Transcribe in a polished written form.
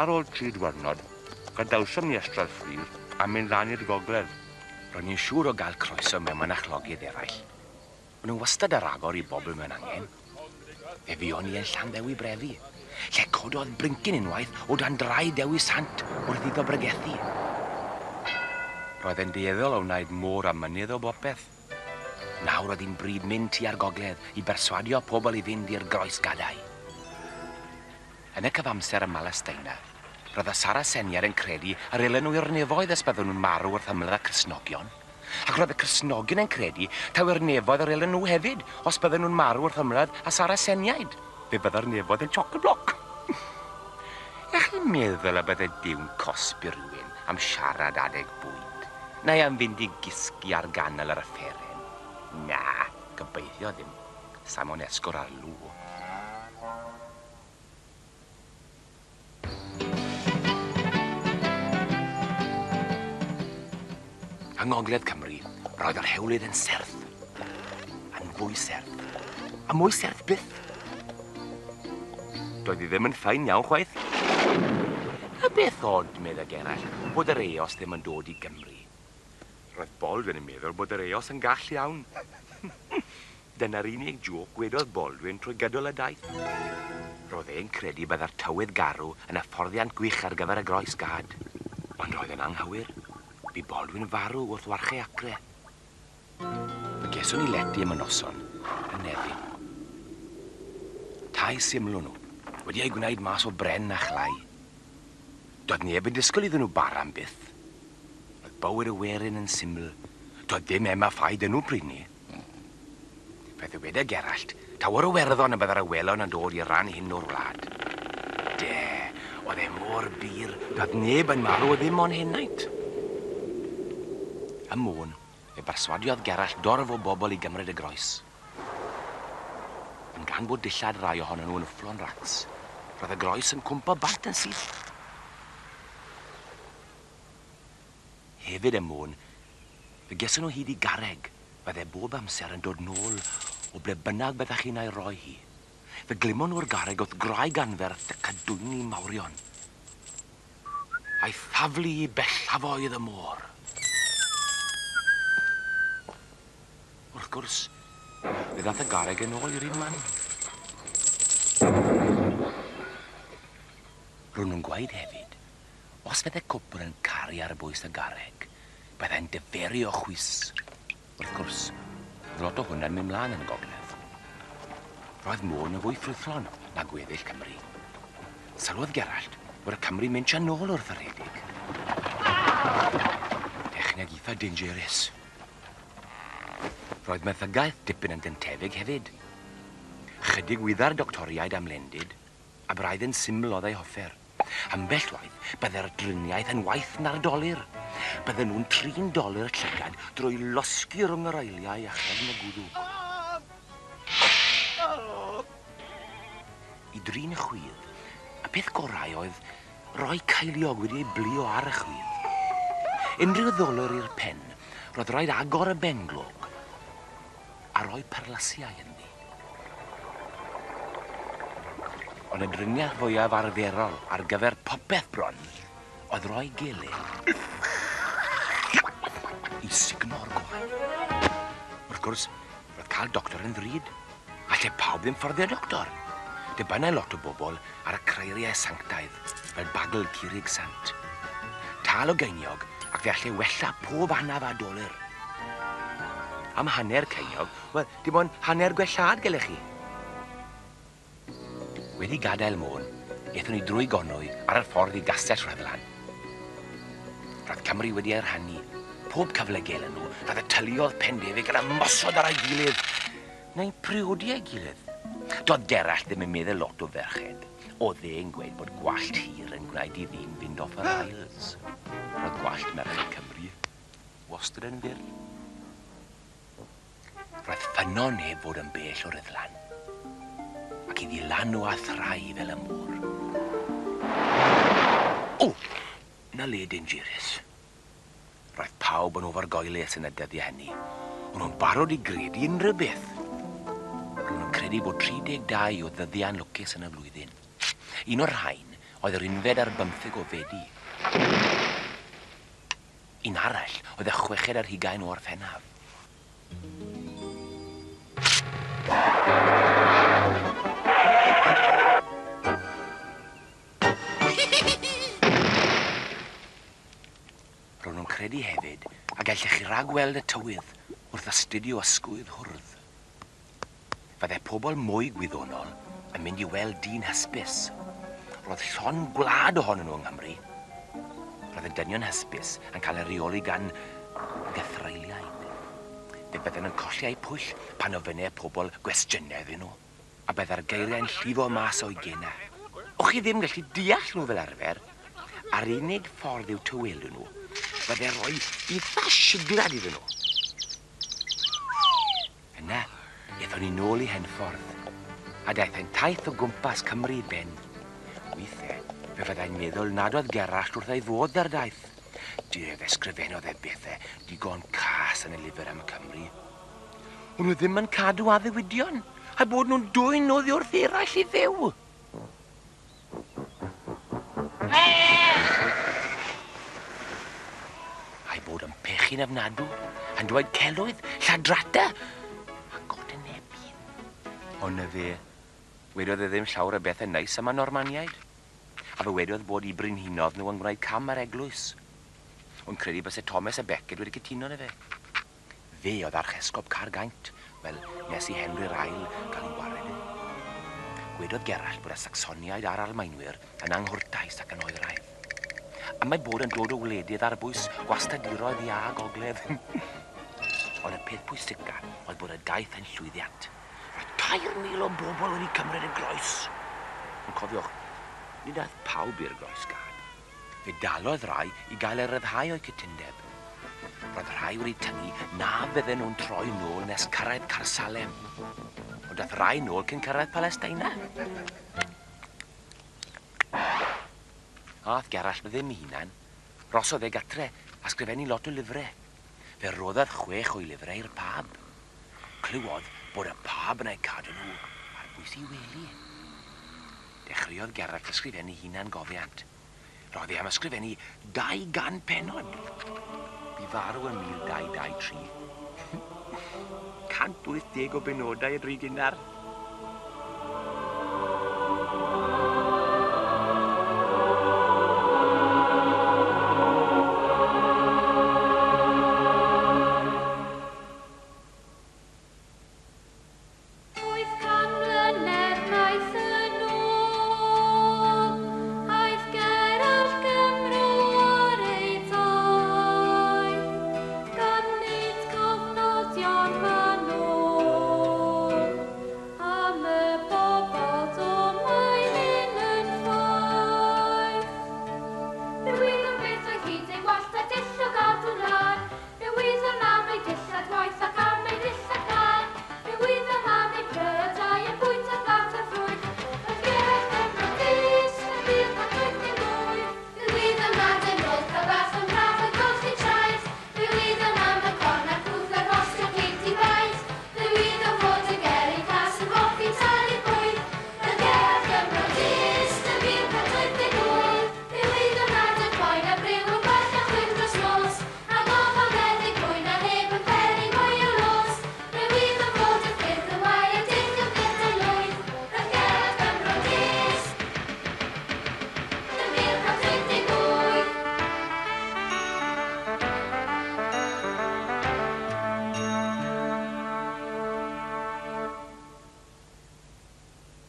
Ar ôl tri dwyrnod, gadawsom ni Ystrad Fflur a mynd lan i'r gogledd. Ro'n i'n siŵr o gael croeso mewn mynachlogydd eraill. O'n nhw wastad ar agor i bobl mewn angen. Fe fuon ni yn Llanddewi Brefi, lle cododd brincyn unwaith o dan draed Dewi Sant wrth iddo bregethu. Roedd e'n dueddol o wneud môr a mynydd o bopeth. Nawr oedd hi'n bryd mynd tua'r gogledd i berswadio pobl i fynd i'r Groes Gadau. Yn y cyfamser ym Mhalesteina, roedd y Saraseniaid yn credu yr elen nhw i'r nefoedd os bydden nhw'n marw wrth ymladd â Christnogion. Ac roedd y Cristnogion yn credu taw i'r nefoedd yr elen nhw hefyd os bydden nhw'n marw wrth ymladd â Saraseniaid. Fe fydda'r nefoedd yn chock-a-block. Ych chi'n meddwl y bydde Duw'n cosbi rhywun am siarad adeg bwyd, neu am fynd i gysgu ar ganol yr offeren? Na, gobeithio ddim. Simon esgor ar lw. Yng Ngogledd Cymru, roedd yr hewlydd yn serth. Yn fwy serth. A mwy serth byth. Doedd hi ddim yn ffain iawn chwaith. A beth od, meddai Gerallt, bod yr eos ddim yn dod i Gymru. Roedd Baldwin yn meddwl bod yr eos yn gall iawn. Dyna'r unig jôc wedodd Baldwin trwy gydol y daith. Roedd e'n credu byddai'r tywydd garw yn hyfforddiant gwych ar gyfer y Groes Gad. Ond roedd e'n anghywir. Bu Baldwin farw wrth warchae Acre. Fe geson ni lety am y noson yn Nefyn. Tai syml o'n nhw, wedi eu gwneud mas o bren a chlai. Doedd neb yn disgwyl iddyn nhw bara am byth. Roedd bywyd y werin yn syml. Doedd dim Emma Fay 'da nhw pryd 'ny. Fe ddyweda Gerallt taw o'r Iwerddon y bydda'r awelon yn dod i ran hyn o'r wlad. De, oedd e mor bur, doedd neb yn marw o ddim ond henaint. Ym Môn, fe berswadiodd Gerallt dorf o bobl i gymryd y groes. Ond gan bod dillad rai ohonyn nhw yn wfflo'n racs, roedd y groes yn cwmpo bant yn syth. Hefyd ym Môn, fe geson nhw hyd i garreg fydde bob amser yn dod nôl o ble bynnag bydda chi'n ei roi hi. Fe glymon nhw'r garreg wrth graig anferth y cadwyni mawrion, a'i thaflu i bellafoedd y môr. Wrth gwrs, fe ddath y garreg yn ôl i'r un man. Ro'n nhw'n gweud hefyd Os fydde cwpl yn caru ar bwys y garreg, byddai'n diferu o chwys. Wrth gwrs, roedd lot o hwnna'n mynd mlaen yn y gogledd. Roedd Môn yn fwy ffrwythlon na gweddill Cymru. Sylwodd Gerallt bod y Cymry'n mynd tua nôl wrth y rhedeg. Techneg eitha dangerous. Roedd meddygaeth dipyn yn gyntefig hefyd. Chydig wyddai'r doctoriaid am lendid, a braidd yn syml oedd eu hoffer. Ambell waith, bydde'r driniaeth yn waeth na'r dolur. Bydden nhw'n trin dolur llygad drwy losgi rhwng yr aeliau a chefn y gwddwg. I drin chwydd, y peth gorau oedd rhoi ceiliog wedi ei blio ar y chwydd. Unrhyw ddolur i'r pen, roedd rhaid agor y benglog a rhoi perlysiau ynddi. Ond y driniaeth fwyaf arferol ar gyfer popeth bron oedd rhoi gelyn i sugno'r gwaed. Wrth gwrs, roedd cael doctor yn ddrud. Alle pawb ddim fforddio doctor. Dibynnai lot o bobl ar y creiriau sanctaidd, fel bagl Curig Sant. Tâl o geiniog ac fe allai wella pob anaf a dolur. Am hanner ceiniog, wel, dim ond hanner gwellhad gelech chi. Wedi gadael Môn, aethon ni drwy Gonwy ar y ffordd i Gastell Rhuddlan. Roedd Cymru wedi ei rhannu. Pob cyfle gelen nhw, roedd y teuluoedd pendefig yn ymosod ar ei gilydd, neu'n priodi ei gilydd. Doedd Gerallt ddim yn meddwl lot o ferched. Oedd e'n gweud bod gwallt hir yn gwneud i ddyn fynd off y rails. Roedd gwallt merched Cymru wastad yn fyr. Roedd ffynnon heb fod yn bell o Ruddlan, ac iddi lanw a thrai fel y môr. O! 'Na le dangerous. Roedd pawb yn ofergoelus yn y dyddiau hynny. O'n nhw'n barod i gredu unrhyw beth. Ro'n nhw'n credu bod 32 o ddyddiau'n lwcus yn y flwyddyn. Un o'r rhain oedd yr unfed ar bymtheg o Fedi. Un arall oedd y chweched ar hugain o Orffennaf. Ro'n nhw'n credu hefyd a gallech chi ragweld y tywydd wrth astudio ysgwydd hwrdd. Fydde pobl mwy gwyddonol yn mynd i weld dyn hysbys. Roedd llond gwlad ohonyn nhw yng Nghymru. Roedd y dynion hysbys yn cael eu rheoli gan gythreuliaid. Fe bydden nhw'n colli eu pwyll pan ofynnai pobl gwestiynau iddyn nhw, a byddai'r geiriau'n llifo mas o'u genau. O'ch chi ddim gallu deall nhw fel arfer, a'r unig ffordd i'w tawelu nhw fydde rhoi eitha siglad iddyn nhw. Yna, aethon ni nôl i Henffordd, a daeth ein taith o gwmpas Cymru i ben. Weithiau, fe fyddai'n meddwl nad oedd Gerallt wrth ei fodd ar daith. Fe ysgrifennodd e bethau digon cas yn ei lyfr am y Cymry. O'n nhw ddim yn cadw addewidion, a bod nhw'n dwyn oddi wrth eraill i fyw. A'i bod yn pechu'n ofnadw, yn dweud celwydd, lladrata, a godynebu. Ond na fe, wedodd e ddim llawer o bethau neis am y Normaniaid. A fe wedodd bod i brenhinodd nhw yn gwneud cam ar eglwys. Ond credu byse Thomas a Becket wedi cytuno na fe. Fe oedd archesgob Caergaint, wel, nes i Henry'r Ail gael ei wared e. Gwedodd Gerallt bod y Sacsoniaid a'r Almaenwyr yn anghwrtais ac yn oeraidd. A mae bod yn dod o wledydd ar bwys gwastadiroedd ia a gogledd. Ond y peth pwysica oedd bod y daith yn llwyddiant. Roedd 3,000 o bobl wedi cymryd y groes. Ond cofiwch, nid aeth pawb i'r groes gad. Fe dalodd rai i gael eu ryddhau o'u cytundeb. Roedd rhai wedi tyngu na fydden nhw'n troi nôl nes cyrraedd Caersalem. Ond daeth rai nôl cyn cyrraedd Palesteina. Ath Gerallt ddim ei hunan. Rosodd e gatre a sgrifennu lot o lyfrau. Fe roddodd chwech o'i lyfrau i'r pab. Clywodd bod y pab yn eu cadw nhw ar bwys ei wely. Dechreuodd Gerallt ysgrifennu hunan gofiant. Roedd e am ysgrifennu 200 pennod. Bu farw yn 1223. 180 o benodau yn rhy gynnar.